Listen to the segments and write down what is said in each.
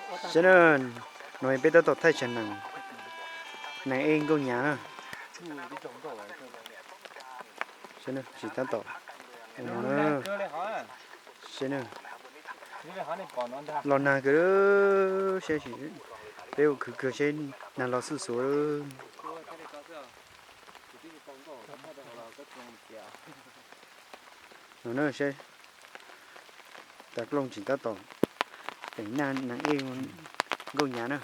Saib na, no peb tab tom thaij tshaj nees, nees ej nkauj nyav na. Saib na, tsis tab tom no na. Saib na, los nag kawg, saib peb ua khwv kawg saib nag los xuj xuav. No na, saib tas klooj tsis tab tom, pem nag nees ej nkauj nyav na.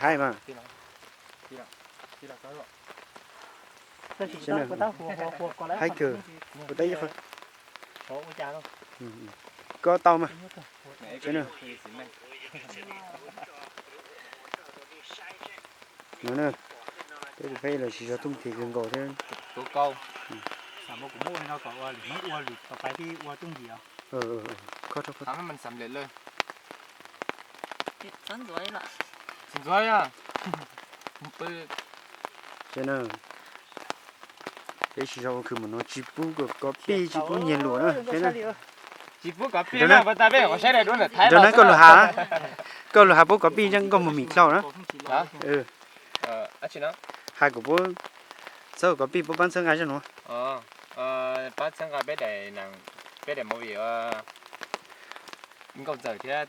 Haib mas. Haib kawg, ua tab ib qho. Koj tau mas. No na, peb kuv pheej los tsis zog tooj thiab kawg nkaus thiab. Saib na, peb tsis zog ua khwv mus no tsis pub kov pij tsis pub nyiag luam na. Tsis pub kov pij na, nrog na koj lug has, koj lug has pub kov pij nkauj mus mim dlhau na. Has kom puab txhawb kov pij puab pab txhawb nqa zaj nuav. Pab txhawb nqa peb daim, peb daim movie nkauj ntxawm thiab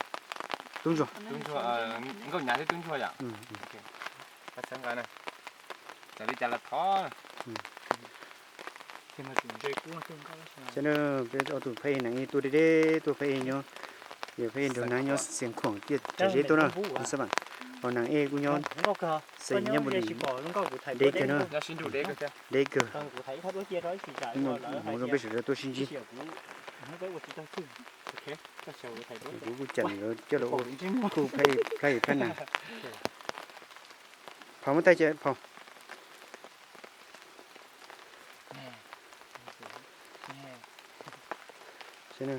tub ntsuag, nkauj nyav thiab tub ntsuag yom. Pab txhawb nqa na, txawm li cas los thov. Saib na, peb ob tug phab ej nees ej tuaj deb deb tuaj, phab ej nyob, yog phab ej nrug nag nyob Xiav Khuam tiaj tsam zeb tuaj na, xab mas, ho nees ej kuj nyob xeem nyob npum li deb kawg na, deb kawg. Mus zoo peb sawv daws tuaj sib ntsib. Kuv kuj cam lawv coj los ua kuj phab ej phab nees. Phau muab thaij ces phau. Saib na,